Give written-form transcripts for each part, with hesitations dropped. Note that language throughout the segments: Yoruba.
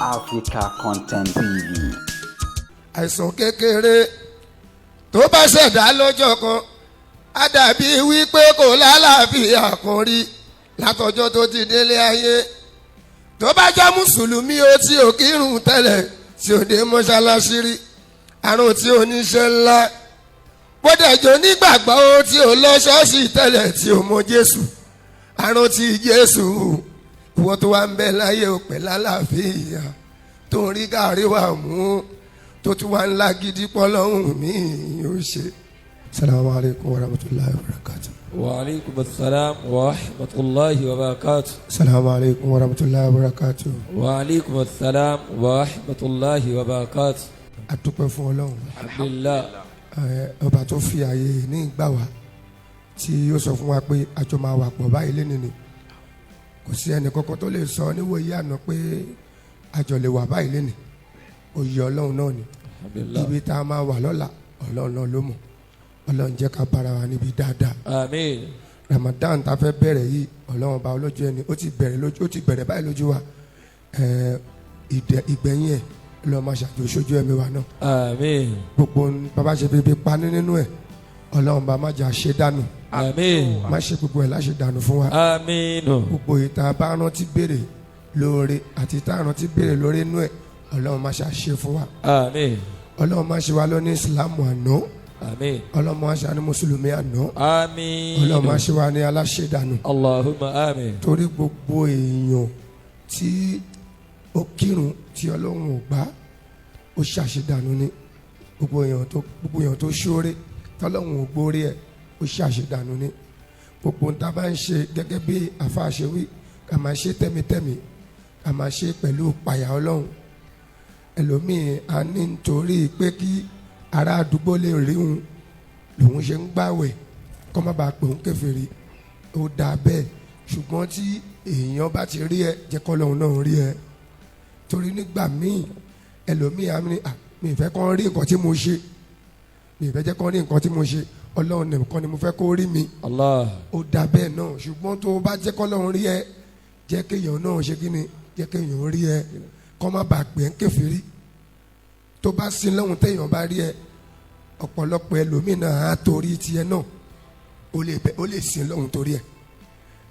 Africa Content TV. Àìsàn kékeré tó bá ṣẹ̀dá lọ́jọ́ kan á dàbí wípé kò lálàáfíà kan rí látọjọ́ tó ti délé ayé. Tó bá jẹ́ mùsùlùmí ó tí ò kírun tẹ́lẹ̀, tí ò dé mọ́ṣáláṣí rí, àrùn tí ò níṣẹ́ ńlá, bódẹ̀jọ́ nígbàgbọ́ ó tí ò lọ ṣọ́ọ̀ṣì tẹ́lẹ̀, tí ò mọ Jésù, àrùn tí Jésù. Ìwọ tó wá ń bẹ láyé ò pẹ́ lálàáfíà, tó ń rí gàrí wà mú, tó tún wá ńlá gidi pọ́lọ́hún mi ò ṣe. Salamu alaykum wa rahmatulahi wa barakatu. Wa aleykum salaam wa rahmatulahi wa barakatu. Salamu alaykum wa rahmatulahi wa barakatu. Wa aleykum salaam wa rahmatulahi wa barakatu. A dúpẹ́ fún Ọlọ́run. Alhamdulilah. Ọba tó fi ààyè ní ìgbà wa tí ó sọ fún wa pé àjọ máa wà pọ̀ báyìí lẹ́nu ni. Kò sí ẹnì kankan tó lè sọ níwòye àná pé àjọ lè wà báyìí lẹ́nu. Òye Ọlọ́run náà ni. Alhamdulilah. Ibi tá a máa wà lọ́la, Ọlọ́run náà ló mọ̀. Ọlọ́run jẹ́ ká bára wa níbi dáadáa. Àmín. Ramadan tá a fẹ́ bẹ̀rẹ̀ yìí, Ọlọ́run ọba olójú ẹni ó ti bẹ̀rẹ̀ lójú, ó ti bẹ̀rẹ̀ báyìí lójú wa. Ìgbẹ̀yìn ẹ̀ lọ́ọ́ máa ṣàjò sójú ẹ̀mí wa náà. Àmín. Gbogbo bàbá ṣe bíbí paní nínú ẹ̀, Ọlọ́run bá má jà ṣe dànù. Àmín. Má ṣe gbogbo ẹ̀ láṣẹ dànù fún wa. Àmín. Gbogbo ìta bá rántí béèrè lóore àti tá rántí béèrè lóore inú ẹ̀, Ọlọ́run má ṣe fún wa. Àmín. Ọlọ́run má ṣe wa lóní Ìsìlámù àná. Àmín. Ọlọ́run má ṣe wa ní mùsùlùmí àná. Àmín. Ọlọ́run má ṣe wa ní aláṣẹdànù. Allahumma àmín. Torí gbogbo èèyàn tí ó kírun tí Ọlọ́run ò gbà, ó ṣàṣedànù ni. Gbogbo èèyàn tó ṣóore tọ́lọ́run ò gbórí ẹ̀, ó ṣàṣedànù ni. Gbogbo ohun tá a bá ń ṣe, gẹ́gẹ́ bí àfáàṣe wí, ká máa ṣe tẹ́mítẹ́mí, ká máa ṣe pẹ̀lú pàyà Ọlọ́run. Ẹlòmíì a ní nítorí pé kí ará àdúgbò lè rí òun lòun ṣe ń gbàwẹ̀, kó má bàa pè òun kèfèrí. Ó dáa bẹ́ẹ̀, ṣùgbọ́n tí èèyàn bá ti rí ẹ, jẹ́ kọ́ lóun náà rí ẹ. Torí nígbà míì, ẹlòmíì á ní, à mi ì fẹ́ kọ́ rí nǹkan tí mo ṣe, mi ì fẹ́ jẹ́ kọ́ rí nǹkan tí mo ṣe, Ọlọ́run nìkan ni mo fẹ́ kó rí mi. Allah. Ó dáa bẹ́ẹ̀ náà, ṣùgbọ́n tó o bá jẹ́ kọ́ lóun rí ẹ, jẹ́ kéèyàn náà ṣe kí ni, jẹ́ kéèyàn rí ẹ, kọ́ má bàa pè é ń kèfèrí. Tó bá sin lọ́hùn, téèyàn bá rí ẹ, ọ̀pọ̀lọpọ̀ ẹlòmíì náà á torí tiẹ̀ náà, ó lè bẹ, ó lè sin lọ́hùn torí ẹ.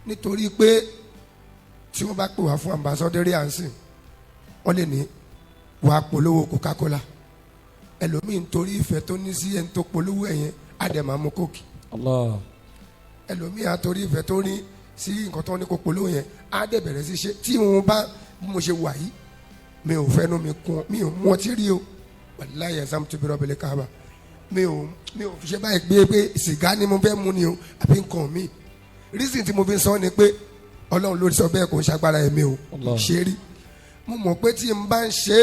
Nítorí pé tí wọ́n bá pè wá fún ambassador ànsìn, wọ́n lè ní wàá polówó Coca-Cola. Ẹlòmíì nítorí ìfẹ́ tó ní sí ẹni tó polówó ẹ̀ yẹn, á dẹ̀ máa mú Coke. Allah. Ẹlòmíì á torí ìfẹ́ tó ní sí nǹkan tó ní kó polówó yẹn, á dẹ̀ bẹ̀rẹ̀ sí ṣe. Tí wọn bá bí mo ṣe wà yìí, mi ò fẹ́nu mi kún, mi ò mú ọtí rí o. Wàláyé ẹ̀sán tó bí rọ́bìlì káàbà, mi ò fi ṣe báyìí gbé pé sìgá ni mo fẹ́ mu ni o àbí nǹkan mi. Reason tí mo fi sọ ni pé Ọlọ́run ló sọ bẹ́ẹ̀, kò ń ṣagbára ẹ̀mí o. Allah. Ṣe rí, mo mọ̀ pé tí n bá ń ṣe,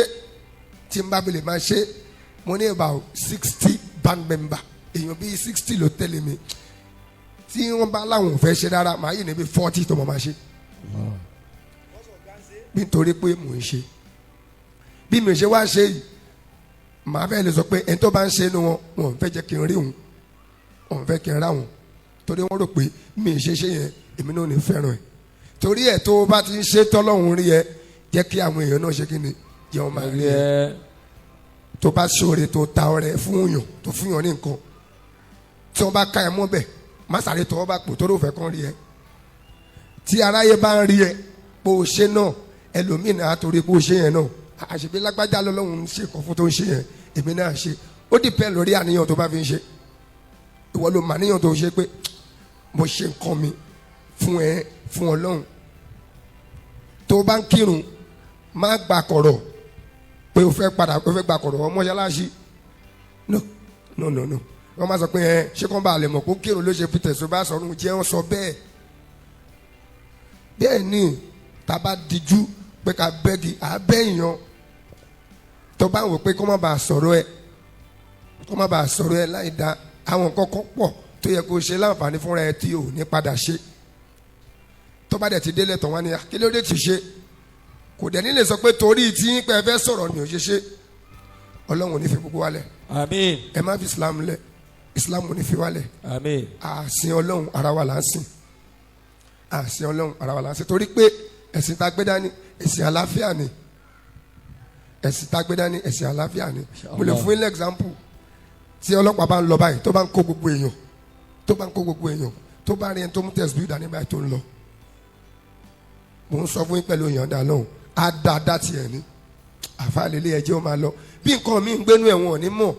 tí n bá fi lè máa ṣe, mo ní about 60 band member, èèyàn bíi 60 ló tẹ̀lé mi. Tí wọ́n bá láwọn ò fẹ́ ṣe rárá, màá yìí níbi 40 tó mọ̀ máa ṣe, nítorí pé mò ń ṣe. Bí mi ṣe wá ṣe yìí, màá fẹ́ lè sọ pé ẹni tó bá ń ṣe inú wọn, wọn ò fẹ́ jẹ́ kí n rí òun, wọn ò fẹ́ kí n rá wọn, torí wọ́n rò pé mi ì ṣe ṣe yẹn, èmi náà ní fẹ́ràn ẹ̀. Torí ẹ̀, tó o bá ti ń ṣe tọ́lọ́hún rí ẹ, jẹ́ kí àwọn èèyàn náà ṣe kí ni, jẹ́ wọn máa rí ẹ. Tó bá ṣoore, tó ta ọrẹ fún yàn, tó fún yàn ní nǹkan, tí wọ́n bá ká ẹ mọ́ bẹ̀, má sáré tọwọ́ bá pò, torí ò fẹ́ kán rí ẹ. Tí aráyé bá ń rí ẹ bó o ṣe náà, ẹlòmíì náà torí bó o ṣe yẹn náà, àṣebí lágbájá lọ́lọ́run ń ṣe kàn fún tó ń ṣe yẹn, èmi náà ṣe. Ó dìpẹ́ lórí àníyàn tó bá fi ń ṣe. Ìwọ ló mà níyàn tó ṣe pé mo ṣe nǹkan mi fún ẹ, fún Ọlọ́run. Tó bá ń kírun, má gba kọ̀rọ̀ pé o fẹ́ padà, o fẹ́ gba kọ̀rọ̀ wọ mọ́ṣáláṣí. No, no, no, no. Wọ́n máa sọ pé ẹ ṣé kàn bá lè mọ̀ kó kírun ló ṣe fi tẹ̀sán bá sọ̀rọ̀ jẹ́. Wọ́n sọ bẹ́ẹ̀. Bẹ́ẹ̀ ni tá a bá dijú pé ká bẹ́gi à bẹ́ yan. Tó bá wò pé kó má bàa sọ̀rọ̀ ẹ, kó má bàa sọ̀rọ̀ ẹ láì da, àwọn kọ́kọ́ pọ̀ tó yẹ kó ṣe láǹfààní fúnra ẹ tí ò ní padà ṣe. Tó bá dẹ̀ ti délẹ̀ tán, wá ní kí ló dé ti ṣe, kò dẹ̀ ní lè sọ pé torí tí pé ẹ fẹ́ sọ̀rọ̀ ni ò ṣe ṣe. Ọlọ́run ò ní fi gbogbo wa lẹ̀. Àmín. Ẹ má fi Islam lẹ̀, Islam ò ní fi wá lẹ̀. Àmín. Àsìn Ọlọ́run, ara wa là ń sìn. Àsìn Ọlọ́run, ara wa là ń sìn, torí pé ẹ̀sìn tá a gbé dání, ẹ̀sìn àlàáfíà ni. Ẹ̀sìn tágbédá ní ẹ̀sìn àlàáfíà ni. Mo lè fún yín example. Tí ọlọ́pàá bá ń lọ báyìí, tó bá ń kó gbogbo èèyàn, tó bá ń kó gbogbo èèyàn, tó bá rí ẹni tó mú tẹ̀síbí dání báyìí tó ń lọ, mò ń sọ fún yín pẹ̀lú ìyọ̀ǹda lọ́hùn, á dá dá tiẹ̀ ní àfàlélé ẹjẹ́ ó máa lọ. Bí nǹkan mi ń gbénú ẹ̀wọ̀n ò ní mọ̀.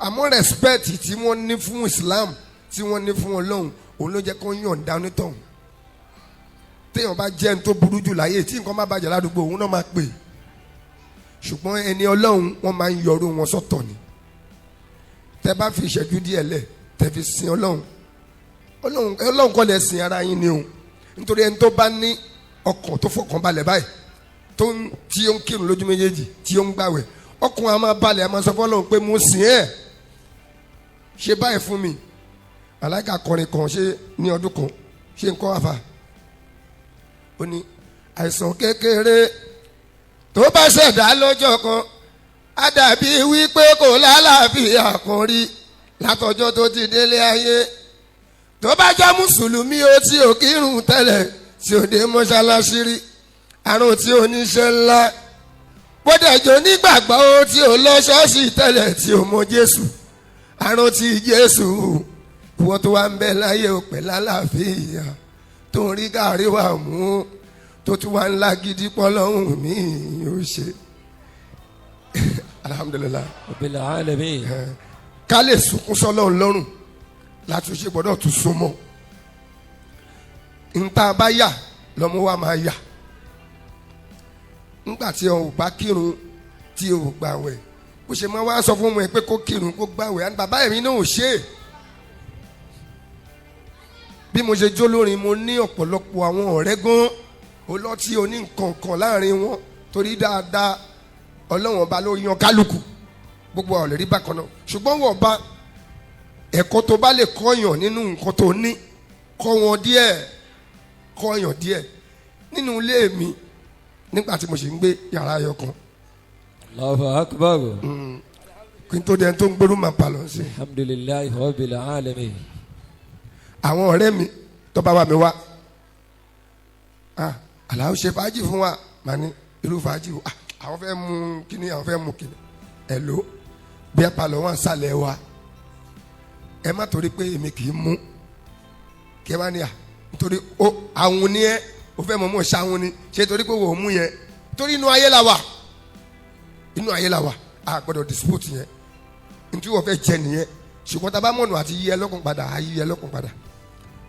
Àmọ́ respect tí wọ́n ní fún Islam, tí wọ́n ní fún Ọlọ́run, òun ló jẹ́ kó yọ̀ǹda onítọ̀hún. Téèyàn bá jẹ́ ẹni tó burú jù láyé, tí nǹkan má bàjẹ́ ládùúgbò, òun náà máa pè. Ṣùgbọ́n ẹni Ọlọ́run, wọ́n máa ń yọrù wọn sọ́tọ̀ ni. Tẹ́ bá fi ìṣẹ́jú díẹ̀ lẹ̀, tẹ́ fi sin Ọlọ́run, Ọlọ́run, Ọlọ́run kọ́ lẹ̀ sin ara yín ni o. Nítorí ẹni tó bá ní ọkàn tó fọkàn balẹ̀ báyìí, tó ń tí ó ń kírun lójú méjèèjì, tí ó ń gbàwẹ̀, ọkàn á máa balẹ̀, á máa sọ fọ́lọ́run pé mo sìn ẹ́, ṣe báyìí fún mi. Màláíkà kọrin kan ṣe ní ọdún kan, ṣe ń kọ́ àfà, ó ní àìsàn kékeré tó bá ṣẹ̀dá lọ́jọ́ kan, á dàbí wípé kò lálàáfíà kan rí látọjọ́ tó ti délé ayé. Tó bá jẹ́ mùsùlùmí ó tí ò kírun tẹ́lẹ̀, tí ò dé mọ́ṣáláṣí rí, àrùn tí ò níṣẹ́ ńlá, bódẹ̀jọ́ nígbàgbọ́ ó tí ò lọ ṣọ́ọ̀ṣì tẹ́lẹ̀, tí ò mọ Jésù, àrùn tí Jésù, ìwọ tó wá ń bẹ láyé ò pẹ̀ lálàáfíà, tó ń rí gàrí wà mú, tó tún wá ń lágídí pọ́lọ́hùn mi ò ṣe. Alhamdulillahi Rabbil alamin. Ká lè sunkún sọ́lọ́run lọ́rùn láti ṣe gbọ́dọ̀ tún súnmọ́. Níta bá yà lọ́mú wa máa yà. Nígbà tí o bá kírun, tí o gbàwẹ̀, bó ṣe máa wá sọ fún ọmọ ẹ pé kó kírun, kó gbàwẹ̀, àni bàbá ẹ̀mí náà ò ṣe é. Bí mo ṣe jó lórin, mo ní ọ̀pọ̀lọpọ̀ àwọn ọ̀rẹ́ gan olọ́tí oníǹkankan láàrin wọn, torí dáadáa Ọlọ́wọ́n ọba ló yan kálukú, gbogbo àwọn lè rí bákan náà. Ṣùgbọ́n wọ́n bá ẹ̀kọ́ tó bá lè kọ́yàn nínú nǹkan tó ní, kọ́ wọn díẹ̀, kọ́yàn díẹ̀. Nínú ilé mi, nígbà tí mo ṣe ń gbé yàrá ayọ̀ kan, Allahu akbar. Kí n tó dẹni tó ń gbérú màá palọ̀ sí i. Alhamdulillahi rabbil alamin. Àwọn ọ̀rẹ́ mi tó bá wà mí wá, ah, Àlàó ṣe fàájì fún wa. Màá ní irú fàájì wo? Ah, àwọn fẹ́ mú kíní, àwọn fẹ́ mú kíní. Ẹ̀ ló bí ẹ palọ̀ wọn sálẹ̀ wa. Ẹ má torí pé èmi kì í mú kí ẹ bá ní à nítorí ó àwọn ni ẹ ò fẹ́ mọ̀ mọ̀ ṣáwọn ni ṣé torí pé wò ó mú yẹn. Torí inú ayé la wà, inú ayé la wà, a gbọ́dọ̀ dispute yẹn. Ntí wọ́n fẹ́ jẹ nìyẹn. Ṣùgbọ́n tá a bá mọ̀nà àti yí ẹ lọ́kàn padà, á yí ẹ lọ́kàn padà.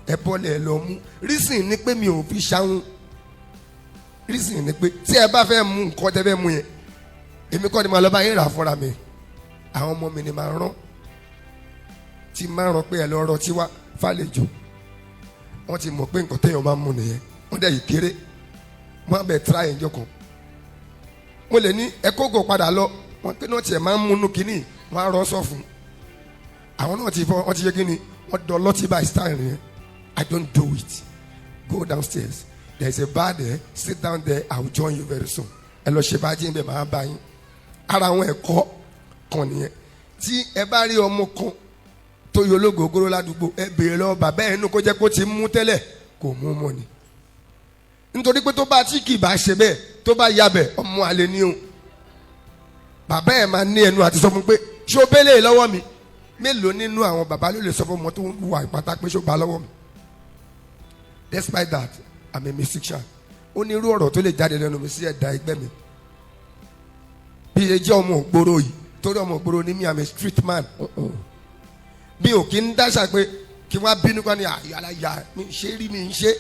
Ẹ bọ́lẹ̀, ẹ lọ mú. Reason ni pé mi ò fi ṣáwọn. Reason ni pé tí ẹ bá fẹ́ mú nǹkan tẹ́ fẹ́ mú yẹn, èmi kọ́ ni màá lọ bá yín rà fúnra mi. Àwọn ọmọ mi ni màá rán, tí máa rán pé ẹ lọ rọtí wá fàlejò. Wọ́n ti mọ̀ pé nǹkan téèyàn máa ń mú nìyẹn. Wọ́n dẹ̀ yìí kéré, wọ́n á bẹ̀ tíra ẹ̀ njọ́ kan. Mo lè ní ẹ kókò padà lọ. Wọ́n pé náà tiẹ̀ máa ń múnú kínní, wọ́n á rọ́ sọ fún àwọn náà ti fọ, wọ́n ti ṣe kínní, wọ́n dọ̀ lọ́tí by style yẹn. I don't do it. Go downstairs, there is a bar there, sit down there, I will join you very soon. Ẹ lọ ṣe fàájì ń bẹ̀, máa bá yín. Ara àwọn ẹ̀kọ́ kan nìyẹn. Tí ẹ bá rí ọmọ kan tó yọ ológogoro ládùúgbò, ẹ béèrè lọ bàbá ẹ nínú, kó jẹ́ kó ti mú tẹ́lẹ̀, kò mú mọ́ ni. Nítorí pé tó bá tí kì í bá ṣe bẹ́ẹ̀, tó bá yabẹ̀, ọmọ àlè ni o. Bàbá ẹ máa ní ẹnu àti sọ fún pé ṣó bẹ́lẹ̀ lọ́wọ́ mi. Mélòó nínú àwọn bàbá ló lè sọ fún ọmọ tó ń wà ìpátá pé ṣó bá lọ́wọ́ mi? Despite that, I'm a musician. Ó ní irú ọ̀rọ̀ tó lè jáde lẹ́nu mi sí ẹ̀dá ẹgbẹ́ mi bí ẹ jẹ́ ọmọ ògbóró yìí, torí ọmọ ògbóró ní mi. I'm a street man. Mi ò kí ń dáṣà pé kí wọ́n á bínú kan ní àyàlá mi ṣe rí mi ń ṣe.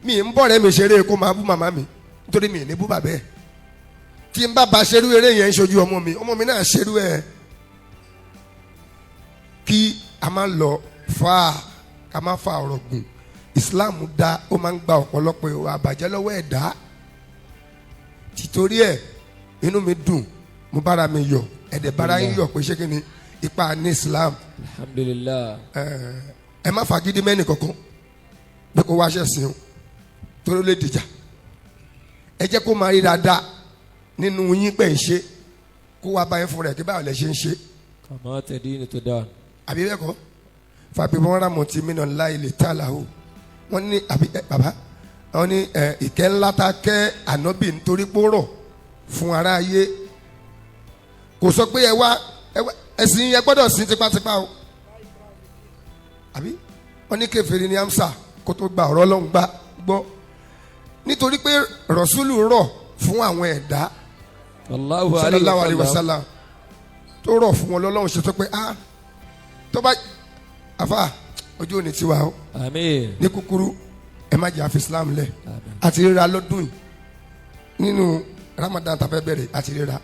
Mi ń bọ̀ rẹ́ mi ṣeré kó máa bú màmá mi, nítorí mi ì ní bú bàbá ẹ̀. Tí n bá ba ṣerú eré yẹn ń ṣojú ọmọ mi, ọmọ mi náà ṣerú ẹ̀. Kí a máa lọ fà á, ká má fa ọ̀rọ̀ gùn. Islam dá, ó máa ń gba ọ̀pọ̀lọpọ̀ ìwà àbàjẹ́ lọ́wọ́ ẹ̀dá. Tìtorí ẹ̀, inú mi dùn, mo bára mi yọ̀, ẹ̀dẹ̀ bára yín yọ̀ pé ṣé kí ni ipa ní Islam. Alhamdulillah. Ẹ má fagídí mẹ́nì kankan pé kó wá ṣẹ̀sìn o, torí ó lè dìjà. Ẹ jẹ́ kó máa rí dáadáa nínú yín pẹ̀ ń ṣe, kó wá báyìí fún rẹ̀ kí báwo lẹ ṣe ń ṣe. Kama tadinu tudan. Àbí bẹ́ẹ̀ kọ́? Fàbí wọn rà mọ̀tí mi náà láì lè tà láhù. Wọ́n ní àbí ẹ bàbá Wọ́n ní ẹ ìkẹ́ ńlá ta kẹ́ ànábì nítorí pé ó rọ̀ fún aráyé. Kò sọ pé ẹ wá, ẹ wá, ẹ̀sìn yẹn gbọ́dọ̀ sìn tipátipá o. Àbí wọ́n ní kèfèrí ní amsa kó tó gba ọ̀rọ̀ Ọlọ́run gbá gbọ́, nítorí pé rọ̀ṣúlù rọ̀ fún àwọn ẹ̀dá. Allahu sallallahu alayhi wa sallam, tó rọ̀ fún wọn lọ́lọ́run ṣe sọ pé ah, tó bá àfa ojú òní tiwa o. Àmín. Ní kúkúrú, ẹ má jẹ́ àfi Islam lẹ̀. Àmín. Àti ríra lọ́dún yìí nínú Ramadan tàbẹ́ bẹ̀rẹ̀, àti ríra,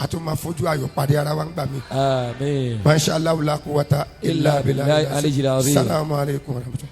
àti máa fojú ayọ̀ pàdé ara wa ń gbà mí. Àmín. Masha Allah, la quwwata illa Illa billahi billah. aliyyil azim. Salamu alaykum wa rahmatulah.